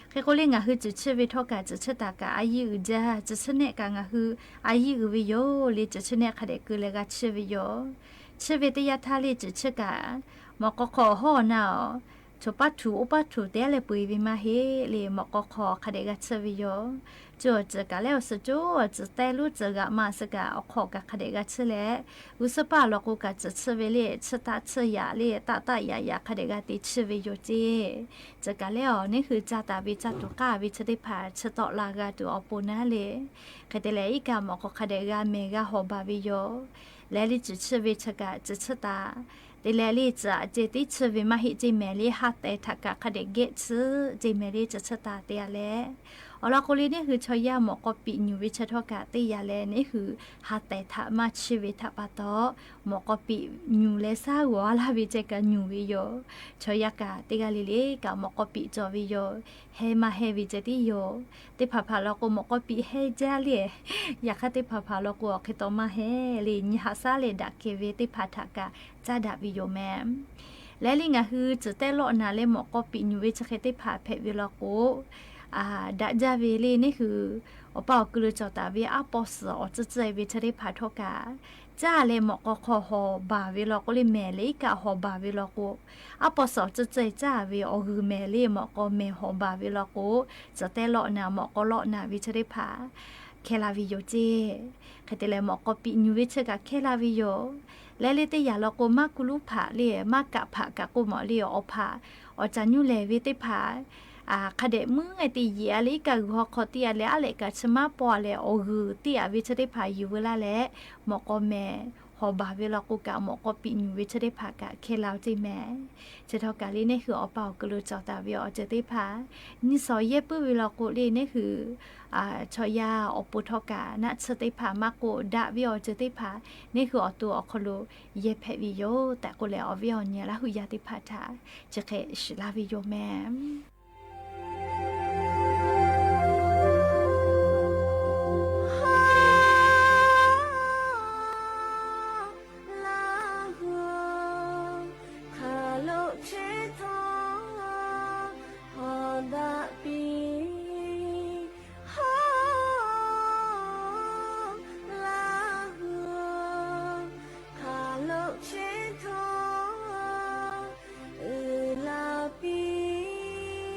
Hk'e k'o le ngaˬ hui ciˬ chiˇ ve htawˇ kaꞈ, ciˬ chiˇ taˍ kaꞈ a yiˇ uiˍ jaˇ, ciˬ chiˇ nehˆ kaꞈ ngaˬ hui a yiˇ uiˍ ve yoˬ le. Ciˬ chiˇ nehˆ hk'a dehꞈ keu leh g'a chiˇ ve yoˬ. Chiˇ ve teˇ yanˇ htaˇ le ciˬ chiˇ kaꞈ, mawꞈ k'aw hk'aw awˬ hawˉ awˬ na awˬ, choˬ paˉ htuꞈ oˇ paˉ htuꞈ te leh peu eˬ ve maˇ heˆ le, mawꞈ k'aw hk'aw hk'a dehꞈ g'a chiˇ ve yoˬ. Cuˇ awˬ ceuˬ kaꞈ lehˬ awˬ suhˍ coˉ awˬ ceuˬ teh lonˉ ceuˬ g'aꞈ ma suh kaꞈ awˬ hk'aw kaꞈ hk'a dehꞈ g'a chiˇ leh, g'uˇ suhˉ paˇ law k'o kaꞈ ciˬ chiˇ ve le, chiˇ taˆ chiˇ yaꞈ le, taˆ taˆ yaꞈ yaꞈ hk'a dehꞈ g'a te chiˇ ve yoˬ ceˇ. Ceuˬ kaꞈ lehˬ awˬ, neˇ hui ca taˍ ve caˇ tuˬ k'aˇ ve chi teˇ hpaˍ chi tawˆ la g'a tuˬ awˬ pon naˉ le. Hk'e te leh iˉ kaˆ mawꞈ k'aw hk'a dehꞈ g'a mehˬ g'a hawˍ baˬ ve yoˬ. Leh le tcuhˬ chiˇ ve chi kaꞈ tcuhˬ chiˇ taˍ. Te leh le tcuhˬ aꞈ ceh tiˉ chiˇ ve maˇ heˆ ceˇ mehˍ le, ha tehˍ htaꞈ kaꞈ hk'a dehꞈ gehˆ chiˇ ceˇ mehˍ le, tcuhˬ chiˇ taˍ te a leh. Awˬ lawn k'o le neˇ hui chaw yaˇ mawꞈ k'aw piꞈ nyuˬ ve chi htawˇ kaꞈ teˇ yanˇ leh neˇ hui ha tehˍ htaꞈ maˇ chiˇ ve htaꞈ pa taw, mawꞈ k'aw piꞈ nyuˬ leh shaˉ g'awˬ a laˇ ve ceh kaꞈ nyuˬ ve yoˬ. Chaw yaˇ kaꞈ teˇ g'aˇ le le kaꞈ mawꞈ k'aw piꞈ cawˬ ve yoˬ. Heh maˇ heh ve ceh tiˉ yoˬ. Teˇ hpaˍ hpaˍ law k'o mawꞈ k'aw piꞈ heh jaˇ le. Yaꞈ hk'aˇ teˇ hpaˍ hpaˍ law k'o awˬ hk'e taw maˇ heh le, nyi haꞈ shaˉ leh daꞈ kehˬ ve teˇ hpaˍ htaꞈ kaꞈ caˉ daꞈ ve yoˬ mehˍ. Leh le ngaˬ hui tcuhˬ tehˉ lawˆ naˍ leh mawꞈ k'aw piꞈ nyuˬ ve chi hk'e teˇ hpaˍ hpehꞈ ve law k'o, daꞈ jaˇ ve le neˇ hui awˬ pa awˬ kuiˬ lo cawˬ taˍ ve aˉ paw suhˍ awˬ tcuhˇ tcuhˇ e ve chi teˇ hpaˍ htawˇ kaꞈ, caˇ leh mawꞈ k'aw hk'aw hawˬ baˬ ve law k'o le, mehˍ le iˉ kaˆ hawˬ baˬ ve law k'o, aˉ paw suhˍ awˬ tcuhˇ tcuhˇ e caˇ ve awˬ g'uiˬ mehˍ le mawꞈ k'aw mehˍ hawˬ baˬ ve law k'o, tcuhˬ tehˉ lawˆ naˍ mawꞈ k'aw lawˆ naˍ ve chi teˇ hpaˍ hkehˇ la ve yoˬ ceˇ. Hk'e te leh mawꞈ k'aw piꞈ nyuˬ ve chi kaꞈ hkehˇ la ve yoˬ. Leh le teˇ yanˇ law k'o maˇ kuˇ luˉ hpaꞈ le maˇ kaꞈ hpaꞈ kaꞈ k'oˆ mawˬ le, awˬ hpaꞈ awˬ caˍ nyuˇ lehˬ ve teˇ hpaˍ hk'a dehꞈ meuˉ e te yeˬ a le, iˉ kaˆ g'uiˬ haw hk'aw teˇ yanˇ leh aˉ lehꞈ kaꞈ chi maˇ paw a leh awˬ g'uiˬ teˇ yanˇ ve chi teˇ hpaˍ yuˬ veu laˇ leh, mawꞈ k'aw mehˍ hawˬ baˬ ve law k'o kaꞈ mawꞈ k'aw piꞈ nyuˬ ve chi teˇ hpaˍ kaꞈ hkehˇ la ceˇ mehˍ. Chi htawˇ kaꞈ le neˇ hui awˬ pa awˬ kuiˬ lo cawˬ taˍ ve awˬ ceuˬ teˇ hpaˍ nyi shawˍ yehˇ puiˉ ve law k'o le neˇ hui chaw yaˇ awˬ pon htawˇ kaꞈ naˆ tsuhˇ teˇ hpaˍ maˇ k'oˆ, daꞈ ve awˬ ceuˬ teˇ hpaˍ neˇ hui awˬ to awˬ hk'aw lo yehˇ hpehꞈ ve yoˬ tehꞈ k'oˆ leh, awˬ viˉ awˬ nyi Laˇ huˍ yaˇ teˇ hpaˍ htaꞈ chi hk'e shiˍ laˇ ve yoˬ mehˍ. Laˇ huˍ hk'aˬ lo chehˇ htawˇ hawˬ daꞈ piˇ. Hawˬ, Laˇ huˍ hk'aˬ lo chehˇ htawˇ uiˍ la piˇ.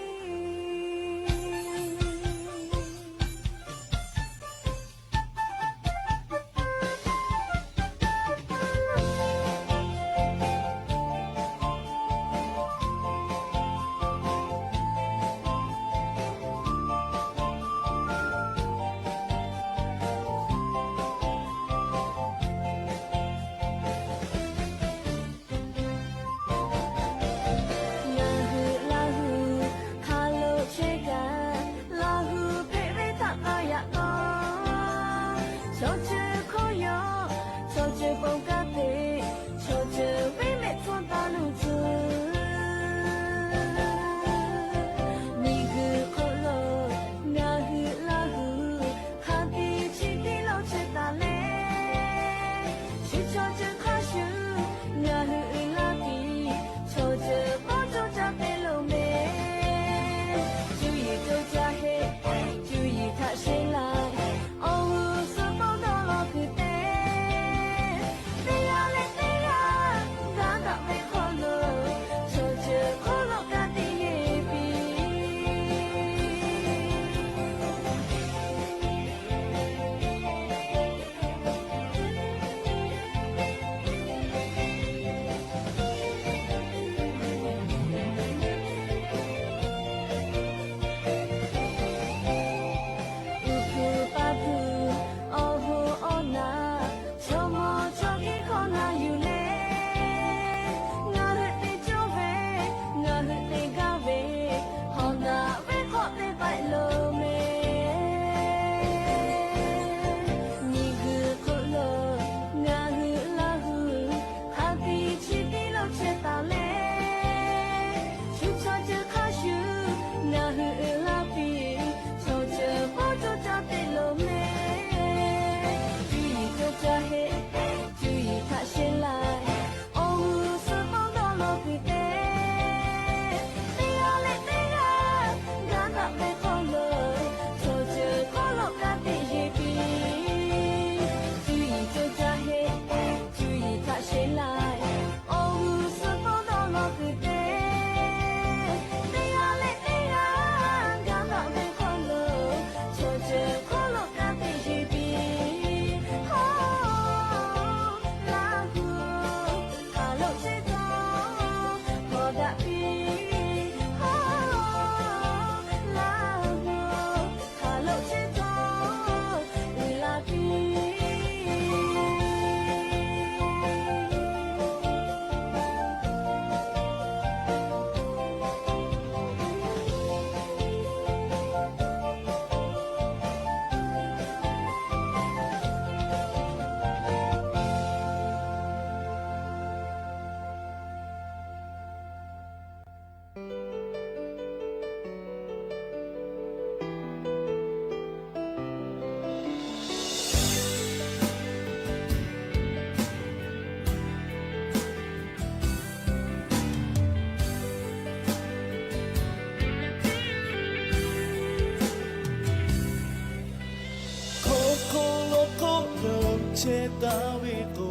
chehˇ taˍ ve k'o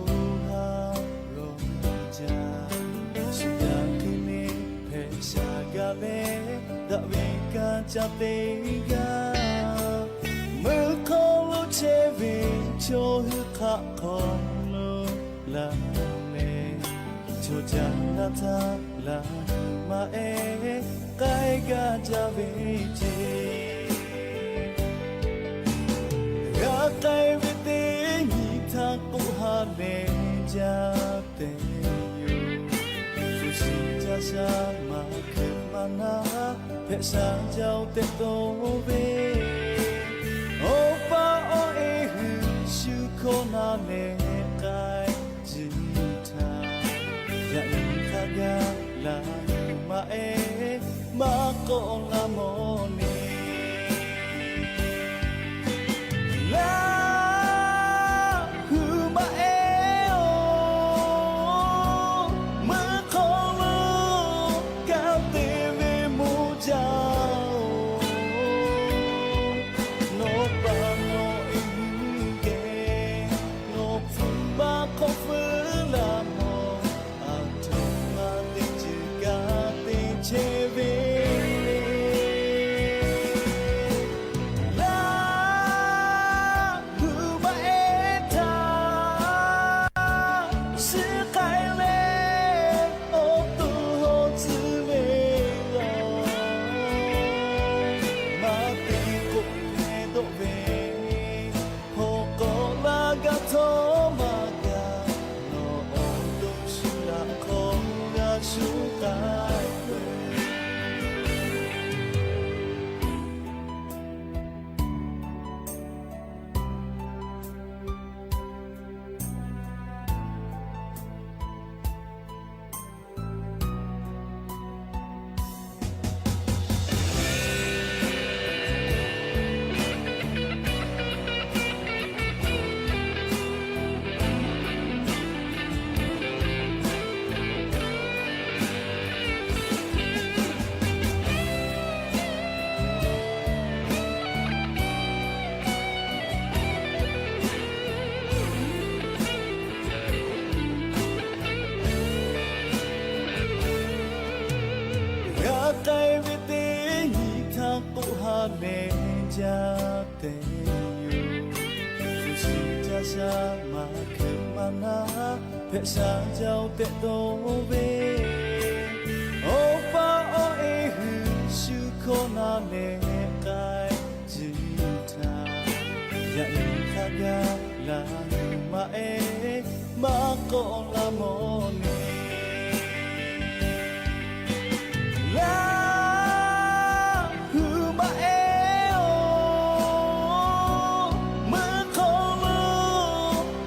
ha g'awˬ jaˇ. Shu yaˇ hk'e le hpehꞈ shaˍ gaˇ leh, daꞈ ve kanˇ caˇ teˇ g'aˇ, meuˇ hk'aw lo chehˇ ve chaw hui hk'aˆ hk'aw lo laˬ leh, chaw caˇ laˇ htaˇ laˬ maˇ ehˉ k'ai gaˇ jaˇ ve ceˇ. G'a k'ai ve teˇ nyi htaˇ k'oˆ ha leh jaˇ tehꞈ yoˬ. Hpu shi caˇ sha maˇ hkeuꞈ maˇ naˉ, hpehꞈ sha jaˇ-oˬ tehꞈ dawˇ ve, awˬ pa awˬ e hui shu hkawˇ na leh k'ai tcuh htaˇ, yaꞈ nyi hk'a gaˇ laˬ maˇ ehˉ maˇ k'awꞈ la mawˬ le. Laˇ hu maˇ ehˉ-oˬ, meuˇ hk'aw lo kanˇ te ve moˇ jaˇ-oˬ. Nawˬ pa nawˬ e hui geh, nawˬ hpfuhˇ maˇ hk'awꞈ feuˉ la mawˬ, aˬ htoꞈ ma teˇ ceuˬ ka te chehˇ ve le. Laˇ hu maˇ ehˉ htaˇ, shiˍ k'ai leh awˬ to haw tcuh ve laˬ. Maˇ te k'oˆ hpehꞈ dawˆ ve, hawˉ k'awꞈ laˇ gaˇ htawˇ maˇ gaˬ, nawˬ awˬ to shu laꞈ hk'aw g'a shuˉ k'ai peuˬ. G'a k'ai ve teˇ nyi htaˇ k'oˆ ha leh jaˇ tehꞈ yoˬ. Hpu shi caˇ sha maˇ hkeuꞈ maˇ naˉ, hpehꞈ sha jaˇ-oˬ tehꞈ dawˇ ve, awˬ pa awˬ e hui shu hkawˇ na leh k'ai tcuh htaˇ, yaꞈ nyi hk'a gaˇ laˬ maˇ ehˉ maˇ k'awꞈ la mawˬ le. Laˇ hu maˇ ehˉ-oˬ, meuˇ hk'aw lo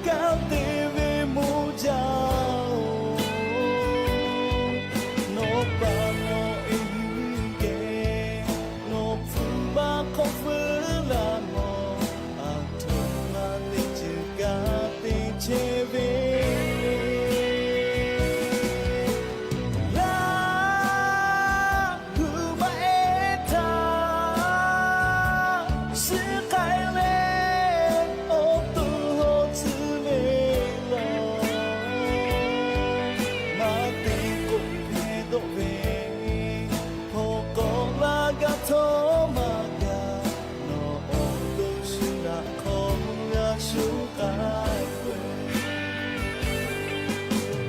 kanˇ te ve moˇ jaˇ-oˬ. Nawˬ pa nawˬ e hui geh, nawˬ hpfuhˇ maˇ hk'awꞈ feuˉ la mawˬ, aˬ htoꞈ ma teˇ ceuˬ ka te chehˇ ve le. Laˇ hu maˇ ehˉ htaˇ, shiˍ k'ai leh awˬ to haw tcuh ve laˬ. Maˇ te k'oˆ hpehꞈ dawˆ ve, hawˉ k'awꞈ laˇ gaˇ htawˇ maˇ gaˬ, nawˬ awˬ to shu laꞈ hk'aw g'a shuˉ k'ai peuˬ.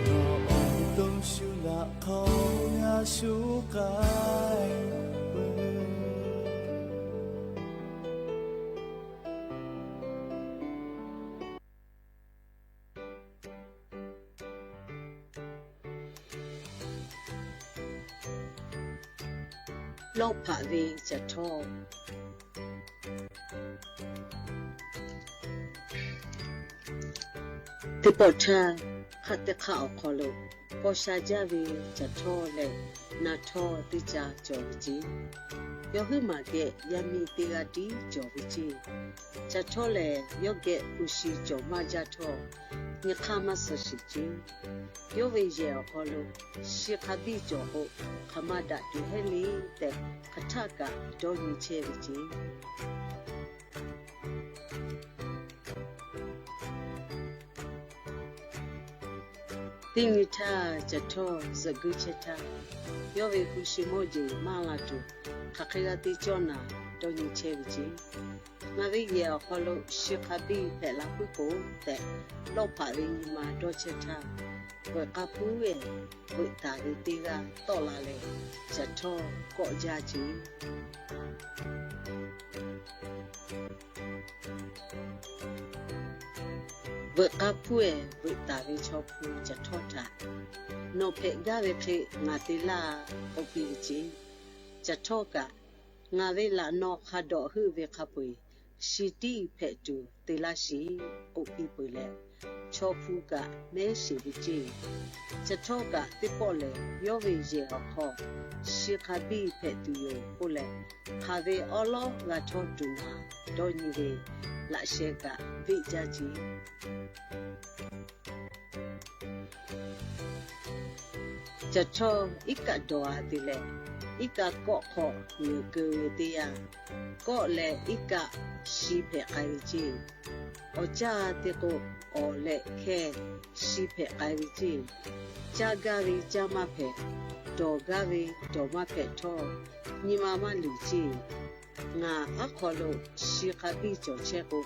Nawˬ awˬ to shu laꞈ hk'aw g'a shuˉ k'ai peuˬ. Lawˇ hpaꞈ ve caˬ htawˇ. Teˇ pawˆ htaˇ, hk'aˆ teˇ hk'aˆ awˬ hk'aw lo paw sha jaˇ ve caˬ htawˇ leh naˬ htawˇ teˇ ca cawˬ ve ceˇ. Yawˇ huiˉ maˬ geh yaˇ miˇ teˇ g'aˇ tiˉ cawˬ ve ceˇ. Caˬ htawˇ lehˬ, yawˇ geh hpu shi cawˬ maˇ jaˇ htawˇ, nyi hk'aˇ maˇ suh sheˍ ceˇ. Yawˇ ve yehˬ awˬ hk'aw lo shi hk'a biˇ cawˬ k'o, hk'aˬ ma daꞈ tuˬ heˆ le tehꞈ, hk'aˬ htaˆ kaꞈ dawˇ nyi chehˇ ve ceˇ. Teˇ nyi htaˇ, Caˬ Htawˇ zuhꞈ guiˇ chehˇ htaˇ, yawˇ ve hpu shi mawˇ jeˬ maˇ la tuˬ, hk'aˬ hk'e g'a te cawˇ naˍ dawˇ nyi chehˇ ve ceˇ. Ngaˬ ve yehˬ awˬ hk'aw lo shi hk'a biˇ hpehꞈ la puiˉ k'o tehꞈ, lawˇ hpaꞈ ve nyi ma dawˇ chehˇ htaˇ, veuꞈ k'a hpuˇ ehˍ veuꞈ taˍ ve teˇ g'aˇ tawˆ la leh, Caˬ Htawˇ kawˆ jaˇ ceˇ. Veuꞈ k'a hpuˇ ehˍ veuꞈ taˍ ve chaw hpu Caˬ Htawˇ htaꞈ, Nawˬ hpehꞈ gaˇ ve hk'e ngaˬ te laˇ, k'oˆ piˇ ve ceˇ. Caˬ Htawˇ kaꞈ, Ngaˬ ve laꞈ naw hk'a dawꞈ heuˆ ve hk'a peu-eˬ shi tiˉ hpehꞈ tuˬ te laˇ sheˍ, k'oˆ piˇ peuˬ leh, chaw hpu kaꞈ mehˉ sheˍ ve ceˇ. Caˬ Htawˇ kaꞈ teˇ pawˆ lehˬ, yawˇ ve yehˬ awˬ hk'aw shi hk'a biˇ hpehꞈ tuˬ yoˬ k'oˆ leh, hk'aˬ ve awˉ lawˉ g'a htawˇ tuˬ naˍ dawˇ nyi ve laꞈ sheh kaꞈ veˆ jaˇ ceˇ. Caˬ Htawˇ iˉ kaˆ dawˬ-a te leh, iˉ kaˆ kawˆ hk'aw ngeuˍ keu ve teˇ yanˇ, kawˆ leh iˉ kaˆ shi hpehꞈ k'ai ve ceˇ. Awˬ caˇ te k'o, awˬ leh hkehˇ shi hpehꞈ k'ai ve ceˇ. Caˇ gaˇ ve caˇ maˇ hpehꞈ, dawˬ gaˇ ve dawˬ maˇ hpehꞈ htawˇ, nyi ma maˇ luˬ ceˇ. Ngaˬ aˉ hk'aw lo shi hk'a biˇ cawˬ chehˇ k'o,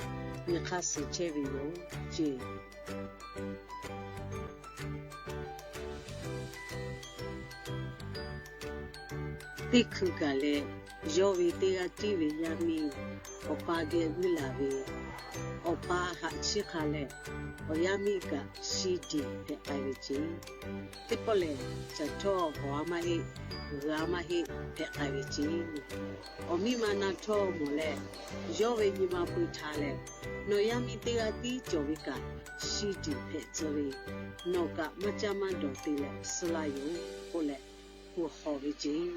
nyi hk'aˇ suh chehˇ ve yoˬ ceˇ. Teˇ hkui kaˬ leh, yawˇ ve teˇ g'aˇ tiˉ ve yaˇ miˇ awˬ pa geh g'uiˇ laˬ ve, awˬ pa haꞈ chiˇ hk'a leh, awˬ yaˇ miˇ kaꞈ shi diˬ hpehꞈ k'ai ve ceˇ. Teˇ pawˆ lehˬ, Caˬ Htawˇ hawˬ-a maˇ heˆ, g'uiˬ-a maˇ heˆ hpehꞈ k'ai ve ceˇ. Awˬ miˇ ma na htawˇ mawˬ leh, yawˇ ve nyi ma peu htaꞈ leh, Nawˬ yaˇ miˇ teˇ g'aˇ tiˉ cawˬ ve kaꞈ, shi diˬ hpehꞈ tcuh ve, nawˬ kaꞈ maˇ caˇ maˇ dawˬ te leh suh laˇ yoˬ k'oˆ leh, kuˬ hawˬ ve ceˇ.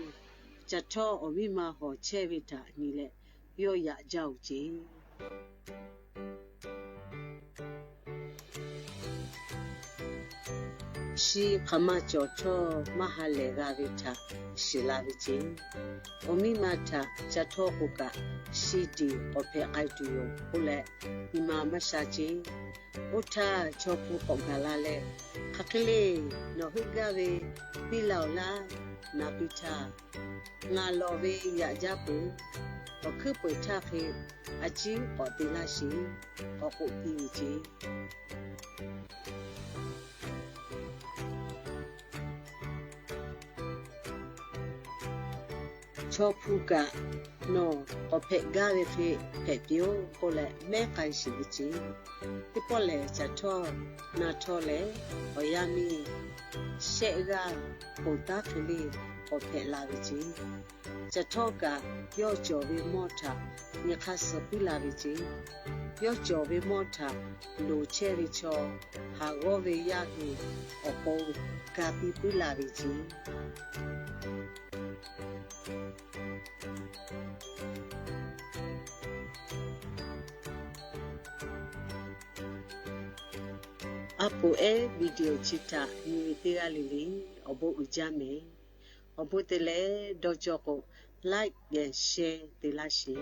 Caˬ Htawˇ awˬ miˇ ma hawˬ chehˇ ve htaꞈ nyi leh, yawˇ yaꞈ jaˇ-oˬ ceˇ. Shi hk'aˬ ma cawˬ htawˇ maˇ ha lehˬ g'a ve htaꞈ shiˍ la ve ceˇ. Awˬ miˇ ma htaꞈ Caˬ Htawˇ k'oˆ kaꞈ, shi diˬ k'awꞈ hpehꞈ k'ai tuˬ yoˬ k'oˆ leh, nyi ma maˇ sha ceˇ. Oˇ htaˇ chaw hpu k'awꞈ gaˬ la leh, Hk'aˬ hk'e le, nawˬ heuˆ gaˇ ve piˇ la-oˬ laˇ. Na piˇ htaˇ, Ngaˬ lawˬ ve yaꞈ jaˇ peuˬ. Awˬ hkuiˉ peuˬ htaˇ hk'e a ciˉ k'awꞈ te laˇ sheˍ, k'awꞈ k'oˆ piˇ ve ceˇ. Chaw hpu kaꞈ, Nawˬ k'awꞈ hpehꞈ gaˇ ve hk'e hpehꞈ piˇ-oˆ k'oˆ leh mehˉ k'ai sheˍ ve ceˇ. Teˇ pawˆ lehˬ, Caˬ Htawˇ na htawˇ leh, awˬ yaˇ miˇ shehˆ g'aˇ ponˬ taˉ hk'e le k'awꞈ hpehꞈ la ve ceˇ. Caˬ Htawˇ kaꞈ yawˇ cawˬ ve mawˇ htaꞈ nyi hk'aˇ suh puiˉ la ve ceˇ. Yawˇ cawˬ ve mawˇ htaꞈ loˍ chehˇ ve chaw haˍ g'awˇ ve yaˇ hui awˬ pon ga piˇ puiˉ la ve ceˇ. A poˍ ehˉ video chi htaꞈ nyi ve teˇ g'aˇ le le awˬ bon uiˍ jaˇ mehˍ. Awˬ bon te leh dawˇ cawˇ k'o, like geh share te laˇ sheˍ.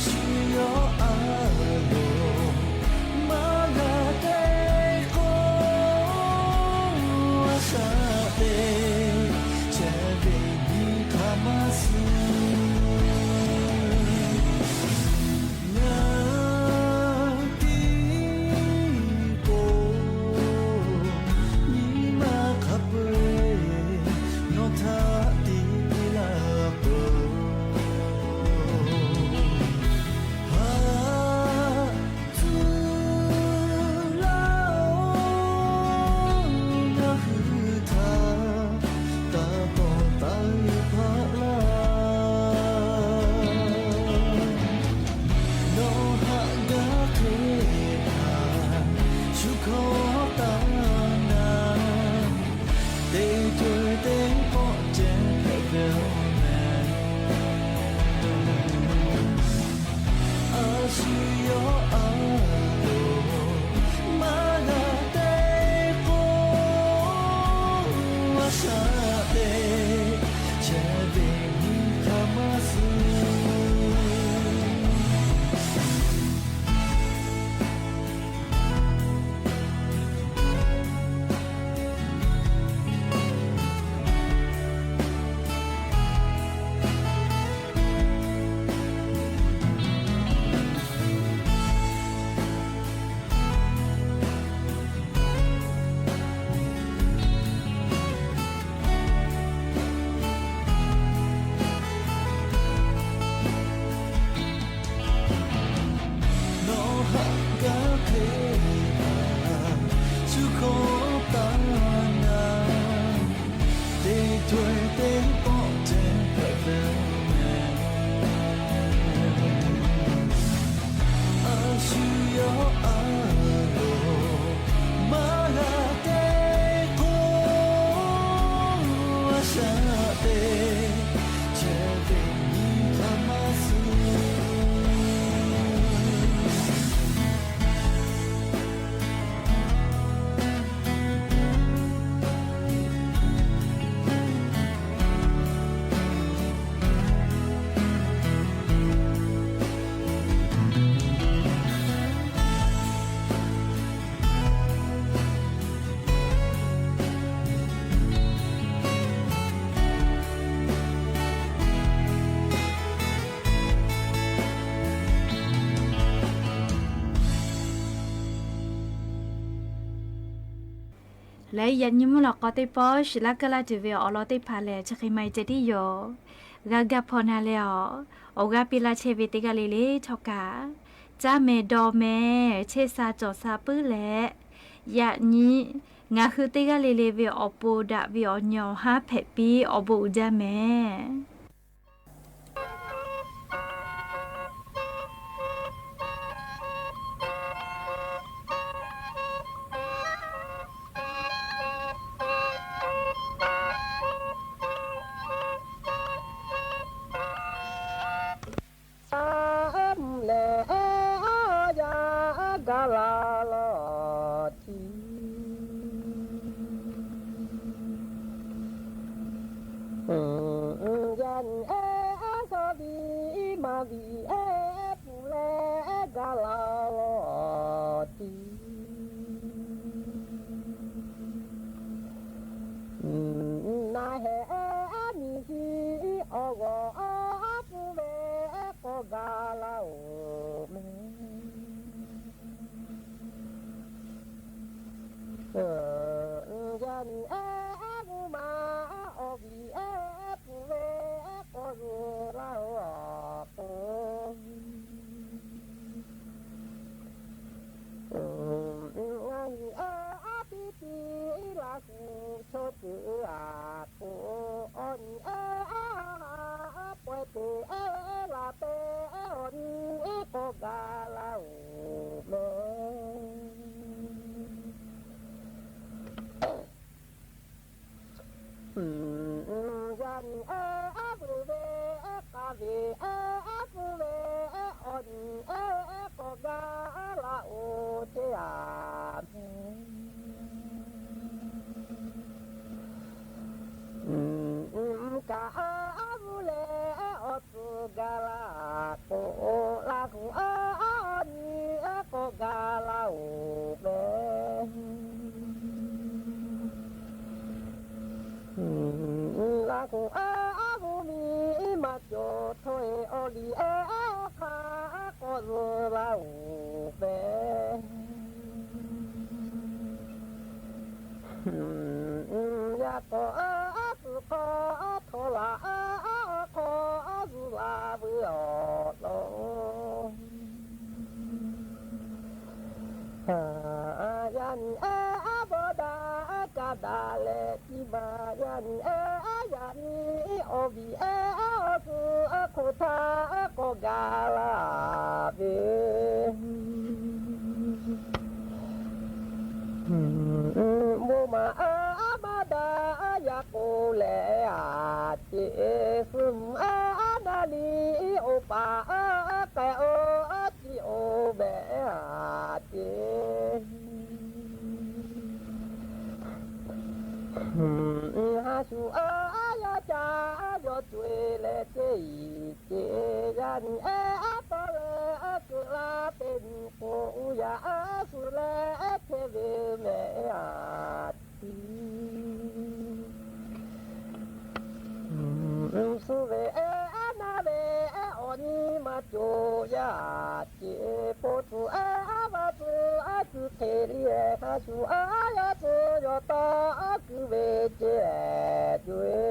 shu yawˇ a loˍ maˇ g'a te k'o, a shaꞈ teꞈ chehˇ ve nyi hk'aˬ maˇ suh. Ngaˬ tiˉ k'o, nyi ma hk'a peu-eˬ nawˬ htaꞈ tiˉ laˇ peuˬ. Haꞈ tcuh laˇ-oˬ, ngaˬ hui htaꞈ taˇ tawˍ taˇ hpaˆ laˇ. Nawˬ haꞈ gaˇ hk'e htaꞈ shu hkawˇ taˍ naˍ, teˇ ceuˬ teˇ pawˆ ceh hpehꞈ ve mehˍ. A shu yawˇ a loˍ maˇ g'a te k'o, a shaꞈ teꞈ chehˇ ve nyi hk'aˬ maˇ suh. Nawˬ haꞈ gaˇ hk'e htaꞈ shu hkawˇ taˍ naˍ, teˇ ceuˬ teˇ pawˆ ceh hpehꞈ ve mehˍ. A shu yawˇ a loˍ maˇ g'a te k'o, a shaꞈ teꞈ chehˇ ve nyi hk'aˬ maˇ suh. Leh yaꞈ nyi mvuhˇ lawꞈ k'aw teˇ pawˆ shiˍ laˇ kaˇ laˇ tuˬ ve awˬ lawn teˇ hpaˍ lehˬ, chi hk'e maˇ heˆ ceh tiˉ yoˬ. G'a gaˇ hpaw na leh awˬ, awˬ g'aˇ piˇ laˇ chehˇ ve teˇ g'aˇ le le htawˇ kaꞈ, caˇ mehˍ dawˬ mehˍ chehˇ sha cawˬ sha puiˉ leh, yaꞈ nyi ngaˬ hui teˇ g'aˇ le le ve awˬ pon daꞈ ve awˬ nyi awˬ haˉ hpehꞈ piˇ awˬ bon uiˍ jaˇ mehˍ. Aˉ mvuhˇ lehˬ, aˉ yaˇ gaˬ la lawˬ tiˉ. Yaˇ nyi ehˉ aˉ shaw viˉ maˇ viˉ ehˉ pfuhˍ leh gaˬ la lawˬ tiˉ. Naˬ hehꞈ ehˉ miˬ shiˍ awˬ g'awˬ aˉ pfuhˍ ve k'awꞈ gaˬ laˇ-oˬ mehˍ. Yaˇ nyi ehˉ aˉ mvuhˇ ma awˬ viˉ ehˉ pfuhˍ ve k'awꞈ zuhˬ laˇ-oˬ k'o, ngaˬ nyi ehˉ aˉ piˇ piˇ laˇ shu chaw ceuˬ aꞈ k'o, awˬ nyi ehˉ aˉ pawehˇ te ehˉ laˬ pehˉ awˬ nyi ehˉ k'awꞈ gaˬ laˇ-oˬ mehˍ. Yaˇ nyi ehˉ aˉ pfuhˍ ve k'a ve ehˉ aˉ pfuhˍ ve awˬ nyi ehˉ k'awꞈ gaˬ laˇ-oˬ teˇ aꞈ mehˍ. Kaꞈ aˉ mvuhˇ lehˬ awˬ tcuh gaˬ la k'o, la liꞈ ehˉ hk'aˇ k'awꞈ zuhꞈ la-oˬ mehˍ. Yaꞈ k'awꞈ a suhˍ hk'aw htawˇ laꞈ a hk'aw zuhꞈ la veuˬ awˬ lawn. Yaꞈ nyi ehˉ a bawˇ daꞈ kaꞈ daꞈ leh tiˇ maˬ, yaꞈ nyi ehˉ a yaꞈ nyi awˬ viˉ ehˉ a awˬ suhˍ a hk'oˆ htaˇ k'awꞈ gaˬ la ve. Bon maˍ a maˇ daꞈ yaꞈ k'oˆ leh a ceˬ, suhˍ mvuhˇ a naˍ liꞈ oˇ paˍ a k'ai oˇ a ciˉ oˇ mehˍ a ceˬ. Ha shu a yaˇ ca yawˇ co-e leh ceˇ iˍ ceˬ, yaꞈ nyi ehˉ a tawˇ leh a keu la teˇ nyi k'o, uˇ yaꞈ a shu leh chehˇ ve mehˍ a tiˉ. Suh ve ehˉ a naˍ ve awˬ nyi maˇ cawˬ yaˇ ceˬ, po tuˬ ehˉ a vaˇ tcuh a kuiˬ hk'e liˇ ha shu a yaˇ tcuh yawˇ taw a kuiˬ ve ceˇ co-e.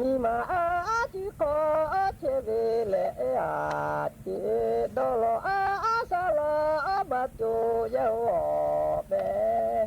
Nyi ma a ciˉ hk'aw chehˇ ve leh a ceˬ, dawˇ law a a shaˉ law a maˇ cawˬ yaˇ oˬ mehˍ.